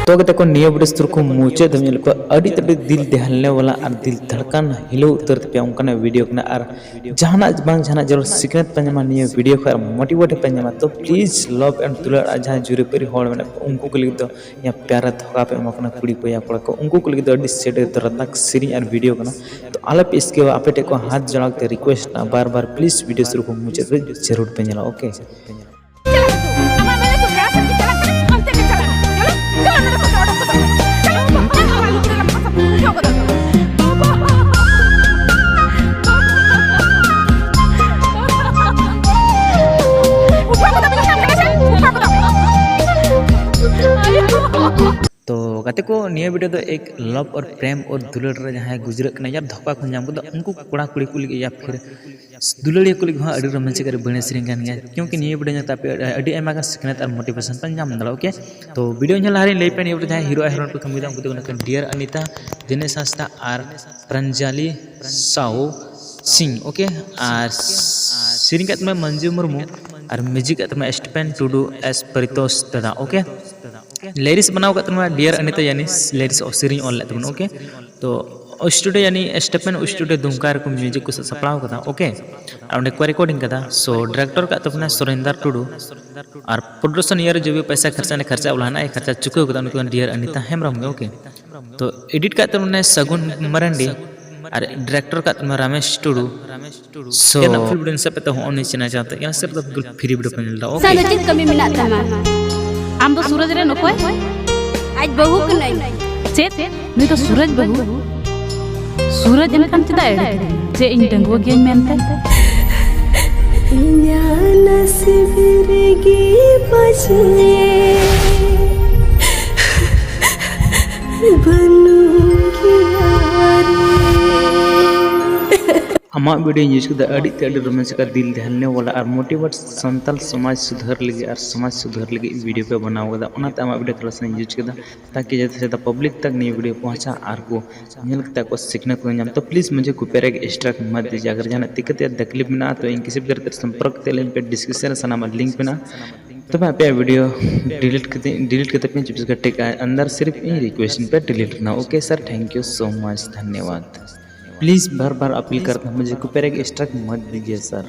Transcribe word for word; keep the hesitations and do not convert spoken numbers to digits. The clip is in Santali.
ᱛᱚ ᱜᱟᱛᱮ ᱠᱚ, ᱱᱤᱭᱟᱹ ᱵᱷᱤᱰᱤᱭᱳ ᱥᱩᱨ ᱠᱷᱚᱱ ᱢᱩᱪᱟᱹᱫ ᱫᱷᱟᱹᱵᱤᱡ ᱧᱮᱞ ᱠᱚ, ᱟᱹᱰᱤ ᱛᱮᱫ ᱟᱹᱰᱤ ᱫᱤᱞ ᱫᱮᱦᱟᱱᱞᱮ ᱣᱟᱞᱟ ᱟᱨ ᱫᱤᱞ ᱫᱷᱟᱲᱠᱟᱱ ᱦᱤᱞᱟᱹᱣ ᱩᱛᱟᱹᱨ ᱛᱟᱯᱮᱭᱟ ᱚᱱᱠᱟᱱᱟᱜ ᱵᱷᱤᱰᱤᱭᱳ ᱠᱟᱱᱟ᱾ ᱟᱨ ᱡᱟᱦᱟᱱᱟᱜ ᱵᱟᱝ ᱡᱟᱦᱟᱱᱟᱜ ᱡᱟᱹᱨᱩᱲ ᱥᱤᱠᱷᱱᱟᱹᱛ ᱯᱮ ᱧᱟᱢᱟ ᱱᱤᱭᱟᱹ ᱵᱷᱤᱰᱤᱭᱳ ᱠᱷᱚᱱ, ᱟᱨ ᱢᱳᱴᱤᱵᱷᱮᱴ ᱯᱮ ᱧᱟᱢᱟ᱾ ᱛᱚ ᱯᱞᱤᱡᱽ, ᱞᱟᱵᱷ ᱮᱱᱰ ᱫᱩᱞᱟᱹᱲ ᱟᱨ ᱡᱟᱦᱟᱸᱭ ᱡᱩᱨᱤᱯᱟᱹᱨᱤ ᱦᱚᱲ ᱢᱮᱱᱟᱜ ᱠᱚᱣᱟ, ᱩᱱᱠᱩ ᱠᱚ ᱞᱟᱹᱜᱤᱫ ᱫᱚ ᱤᱧᱟᱹᱜ ᱯᱮᱭᱟᱨᱟ ᱫᱷᱳᱠᱟ ᱯᱮ ᱮᱢᱟ ᱠᱟᱱᱟ ᱠᱩᱲᱤ ᱠᱚ ᱭᱟ ᱠᱚᱲᱟ ᱠᱚ, ᱩᱱᱠᱩ ᱠᱚ ᱞᱟᱹᱜᱤᱫ ᱫᱚ ᱟᱹᱰᱤ ᱥᱮᱰᱮ ᱫᱚᱨᱫᱽᱱᱟᱠ ᱥᱮᱨᱮᱧ ᱟᱨ ᱵᱷᱤᱰᱤᱭᱳ ᱠᱟᱱᱟ᱾ ᱛᱚ ᱟᱞᱚ ᱯᱮ ᱥᱠᱤᱯᱟ, ᱟᱯᱮ ᱴᱷᱮᱱ ᱠᱷᱚᱱ ᱦᱟᱛ ᱡᱚᱲᱟᱣ ᱠᱟᱛᱮ ᱨᱤᱠᱩᱭᱮᱥᱴ ᱢᱮᱱᱟᱜᱼᱟ, ᱵᱟᱨ ᱵᱟᱨ ᱯᱞᱤᱡᱽ ᱵᱷᱤᱰᱤᱭᱳ ᱥᱩᱨ ᱠᱷᱚᱱ ᱢᱩᱪᱟᱹᱫ ᱫᱷᱟᱹᱵᱤᱡ ᱡᱟᱹᱨᱩᱲ ᱯᱮ ᱧᱮᱞᱟ, ᱳᱠᱮ? ᱛᱚ ᱜᱟᱛᱮ ᱠᱚ, ᱱᱤᱭᱟᱹ ᱵᱷᱤᱰᱤᱭᱳ ᱫᱚ ᱮᱠ ᱞᱟᱵᱷ ᱟᱨ ᱯᱨᱮᱢ ᱟᱨ ᱫᱩᱞᱟᱹᱲ ᱨᱮ ᱡᱟᱦᱟᱸᱭ ᱜᱩᱡᱽᱨᱟᱹᱜ ᱠᱟᱱᱟ, ᱭᱟᱨ ᱫᱷᱳᱠᱟ ᱠᱚ ᱧᱟᱢ ᱠᱟᱫᱟ, ᱩᱱᱠᱩ ᱠᱚᱲᱟ ᱠᱩᱲᱤ ᱠᱚ ᱞᱟᱹᱜᱤᱫ ᱭᱟ ᱯᱷᱤᱨ ᱫᱩᱞᱟᱹᱲᱤᱭᱟᱹ ᱠᱚ ᱞᱟᱹᱜᱤᱫ ᱦᱚᱸ ᱟᱹᱰᱤ ᱨᱳᱢᱟᱱᱪᱚᱠ ᱟᱨ ᱵᱟᱹᱲᱤᱡ ᱥᱮᱨᱮᱧ ᱠᱟᱱ ᱜᱮᱭᱟ, ᱠᱤᱭᱩᱸᱠᱤ ᱱᱤᱭᱟᱹ ᱵᱷᱤᱰᱤᱭᱳ ᱧᱮᱞ ᱛᱮ ᱟᱯᱮ ᱟᱹᱰᱤ ᱟᱭᱢᱟ ᱜᱟᱱ ᱥᱤᱠᱷᱱᱟᱹᱛ ᱟᱨ ᱢᱳᱴᱤᱵᱷᱮᱥᱚᱱ ᱯᱮ ᱧᱟᱢ ᱫᱟᱲᱮᱭᱟᱜᱼᱟ, ᱳᱠᱮ? ᱛᱚ ᱵᱷᱤᱰᱤᱭᱳ ᱧᱮᱞ ᱞᱟᱦᱟ ᱨᱮᱧ ᱞᱟᱹᱭ ᱯᱮ, ᱱᱤᱭᱟᱹ ᱵᱷᱤᱰᱤᱭᱳ ᱡᱟᱦᱟᱸᱭ ᱦᱤᱨᱳ ᱟᱨ ᱦᱤᱨᱳᱭᱤᱱ ᱠᱚ ᱠᱟᱹᱢᱤᱭᱮᱫᱟ, ᱩᱱᱠᱩ ᱫᱚ ᱠᱟᱱᱟ ᱠᱤᱱ ᱰᱤᱭᱟᱨ ᱟᱱᱤᱛᱟ, ᱫᱤᱱᱮᱥ ᱦᱟᱸᱥᱫᱟ ᱟᱨ ᱯᱨᱟᱧᱡᱟᱞᱤ ᱥᱟᱣ ᱥᱤᱝ, ᱳᱠᱮ? ᱟᱨ ᱥᱮᱨᱮᱧ ᱠᱟᱫ ᱛᱟᱵᱚᱱᱟ ᱢᱟᱹᱱᱡᱩ ᱢᱩᱨᱢᱩ ᱟᱨ ᱢᱤᱭᱩᱡᱤᱠ ᱠᱟᱫ ᱛᱟᱵᱚᱱᱟ ᱥᱴᱤᱯᱮᱱ ᱴᱩᱰᱩ ᱮᱥ ᱯᱟᱨᱤᱛᱳᱥ ᱫᱟᱫᱟ, ᱳᱠᱮ? ᱞᱤᱨᱤᱠᱥ ᱵᱮᱱᱟᱣ ᱠᱟᱫ ᱛᱟᱵᱚᱱᱟ ᱰᱤᱭᱟᱨ ᱟᱱᱤᱛᱟ ᱭᱟᱱᱤ, ᱞᱤᱨᱤᱠᱥ ᱥᱮᱨᱮᱧ ᱚᱞ ᱞᱮᱫ ᱛᱟᱵᱚᱱᱟ, ᱳᱠᱮ? ᱛᱚ ᱥᱴᱩᱰᱤᱭᱳ ᱭᱟᱱᱤ ᱥᱴᱤᱯᱮᱱ ᱥᱴᱩᱰᱤᱭᱳ ᱫᱩᱢᱠᱟ ᱨᱮᱠᱚ ᱢᱤᱭᱩᱡᱤᱠ ᱠᱚ ᱥᱟᱯᱲᱟᱣ ᱠᱟᱫᱟ, ᱳᱠᱮ? ᱟᱨ ᱚᱸᱰᱮ ᱠᱚ ᱨᱮᱠᱚᱨᱰᱤᱝ ᱠᱟᱫᱟ᱾ ᱥᱳ ᱰᱟᱭᱨᱮᱠᱴᱚᱨ ᱠᱟᱫ ᱛᱟᱵᱚᱱᱟ ᱥᱩᱨᱮᱱᱫᱟᱨ ᱴᱩᱰᱩ, ᱟᱨ ᱯᱨᱚᱰᱩᱠᱥᱚᱱ ᱤᱭᱟᱹ ᱨᱮ ᱡᱚᱵᱤ ᱯᱚᱭᱥᱟ ᱠᱷᱚᱨᱪᱟ ᱚᱱᱟ ᱠᱷᱚᱨᱪᱟ ᱵᱚᱞᱟ ᱦᱮᱱᱟᱜᱼᱟ, ᱠᱷᱚᱨᱪᱟ ᱪᱩᱠᱟᱹᱣ ᱠᱟᱫᱟ ᱩᱱᱤ ᱠᱚ ᱰᱤᱭᱟᱨ ᱟᱱᱤᱛᱟ ᱦᱮᱢᱵᱨᱚᱢ ᱜᱮ, ᱳᱠᱮ? ᱛᱚ ᱮᱰᱤᱴ ᱠᱟᱫ ᱛᱟᱵᱚᱱᱟᱭ ᱥᱟᱹᱜᱩᱱ ᱢᱟᱨᱟᱱᱰᱤ ᱟᱨ ᱰᱟᱭᱨᱮᱠᱴᱚᱨ ᱠᱟᱫ ᱛᱟᱵᱚᱱᱟ ᱨᱟᱢᱮᱥ ᱴᱩᱰᱩ᱾ ᱥᱳ ᱮᱱ ᱯᱷᱤᱞᱢ ᱥᱮᱫ ᱯᱮ ᱛᱚ ᱦᱚᱸᱜᱼᱚ ᱱᱩᱭ ᱪᱮᱱᱮᱞ ᱪᱟᱞᱟᱣ ᱛᱮ ᱥᱮ ᱫᱚ ᱵᱤᱞᱠᱩᱞ ᱯᱷᱨᱤ ᱵᱷᱤᱰᱤᱭᱳ ᱯᱮ ᱧᱮᱞ ᱫᱟ, ᱳᱠᱮ? ᱥᱟᱱ ᱫᱚ ᱪᱮᱫ ᱠᱟᱹᱢᱤ ᱢᱮᱱᱟᱜ ᱛᱟᱢᱟ? ᱟᱢ ᱫᱚ ᱥᱩᱨᱚᱡᱽ ᱨᱮᱱ ᱚᱠᱚᱭ? ᱟᱡ ᱵᱟᱹᱦᱩ ᱠᱟᱹᱱᱟᱹᱧ᱾ ᱪᱮᱫ? ᱱᱩᱭ ᱫᱚ ᱥᱩᱨᱚᱡᱽ ᱵᱟᱹᱦᱩ? ᱥᱩᱨᱚᱡᱽ ᱮᱱᱠᱷᱟᱱ ᱪᱮᱫᱟᱜ ᱮᱲᱮ ᱠᱤᱫᱤᱧᱟ? ᱪᱮᱫ ᱤᱧ ᱰᱟᱺᱜᱩᱣᱟᱹ ᱜᱤᱭᱟᱹᱧ ᱢᱮᱱᱛᱮ? ᱤᱧᱟᱹᱜ ᱱᱟᱥᱤᱵ ᱨᱮᱜᱮ ᱯᱟᱪᱷᱮ ᱵᱟᱹᱱᱩᱜ ᱜᱮᱭᱟ ᱨᱮ᱾ ᱟᱢᱟᱜ ᱵᱷᱤᱰᱤᱭᱳᱧ ᱤᱭᱩᱡᱽ ᱠᱮᱫᱟ, ᱟᱹᱰᱤ ᱛᱮ ᱟᱹᱰᱤ ᱨᱳᱢᱟᱱᱥ ᱟᱠᱟᱫ, ᱫᱤᱞ ᱫᱮᱦᱟᱱᱞᱮ ᱣᱟᱞᱟ ᱟᱨ ᱢᱳᱴᱤᱵᱷᱮᱴ ᱥᱟᱱᱛᱟᱞ ᱥᱚᱢᱟᱡᱽ ᱥᱩᱫᱷᱟᱹᱨ ᱞᱟᱹᱜᱤᱫ ᱟᱨ ᱥᱚᱢᱟᱡᱽ ᱥᱩᱫᱷᱟᱹᱨ ᱞᱟᱹᱜᱤᱫ ᱵᱷᱤᱰᱤᱭᱳ ᱯᱮ ᱵᱮᱱᱟᱣ ᱠᱟᱫᱟ, ᱚᱱᱟᱛᱮ ᱟᱢᱟᱜ ᱵᱷᱤᱰᱤᱭᱳ ᱛᱷᱚᱲᱟ ᱥᱟᱧ ᱤᱭᱩᱡᱽ ᱠᱮᱫᱟ, ᱛᱟᱠᱤ ᱡᱟᱛᱮ ᱡᱟᱛᱮ ᱯᱟᱵᱽᱞᱤᱠ ᱛᱟᱠ ᱱᱤᱭᱟᱹ ᱵᱷᱤᱰᱤᱭᱳ ᱯᱚᱦᱪᱟ ᱟᱨ ᱠᱚ ᱧᱮᱞ ᱠᱟᱛᱮ ᱟᱠᱚ ᱥᱤᱠᱷᱱᱟᱹᱛ ᱠᱚ ᱧᱟᱢ᱾ ᱛᱚ ᱯᱞᱤᱡᱽ ᱢᱩᱡᱷᱮ ᱠᱚᱯᱤ ᱨᱟᱭᱤᱴ ᱥᱴᱨᱟᱭᱤᱠ ᱢᱟᱛ ᱫᱤᱡᱤᱭᱮ, ᱟᱜᱟᱨ ᱡᱟᱦᱟᱱᱟᱜ ᱫᱤᱠᱠᱟᱛ ᱭᱟ ᱛᱟᱠᱞᱤᱯ ᱢᱮᱱᱟᱜᱼᱟ ᱛᱚ ᱤᱧ ᱠᱤᱥᱤ ᱯᱨᱚᱠᱟᱨ ᱛᱮ ᱥᱚᱢᱯᱚᱨᱠ ᱠᱟᱛᱮ ᱞᱤᱧ ᱯᱮ, ᱰᱤᱥᱠᱨᱤᱯᱥᱚᱱ ᱨᱮ ᱥᱟᱱᱟᱢᱟᱜ ᱞᱤᱝᱠ ᱢᱮᱱᱟᱜᱼᱟ᱾ ᱛᱚᱵᱮ ᱟᱯᱮᱭᱟᱜ ᱵᱷᱤᱰᱤᱭᱳ ᱰᱤᱞᱤᱴ ᱠᱟᱛᱮ ᱰᱤᱞᱤᱴ ᱠᱟᱛᱮ ᱯᱮ ᱪᱚᱵᱵᱤᱥ ᱜᱷᱚᱱᱴᱟ ᱠᱟ ᱟᱱᱫᱟᱨ ᱥᱤᱨᱯ ᱤᱧ ᱨᱤᱠᱩᱭᱮᱥᱴ ᱯᱮ ᱰᱤᱞᱤᱴ ᱨᱮᱱᱟᱜ᱾ Okay sir, thank you so much, ᱫᱷᱚᱱᱭᱚᱵᱟᱫ᱾ ᱯᱞᱤᱡ ᱵᱟᱨ ᱵᱟᱨ ᱟᱯᱤᱞ ᱠᱟᱨᱛᱟ ᱦᱩᱸ, ᱢᱩᱡᱷᱮ ᱠᱚᱯᱤᱨᱟᱭᱴ ᱥᱴᱨᱟᱭᱤᱠ ᱢᱚᱛ ᱫᱤᱡᱤᱭᱮ ᱥᱟᱨ᱾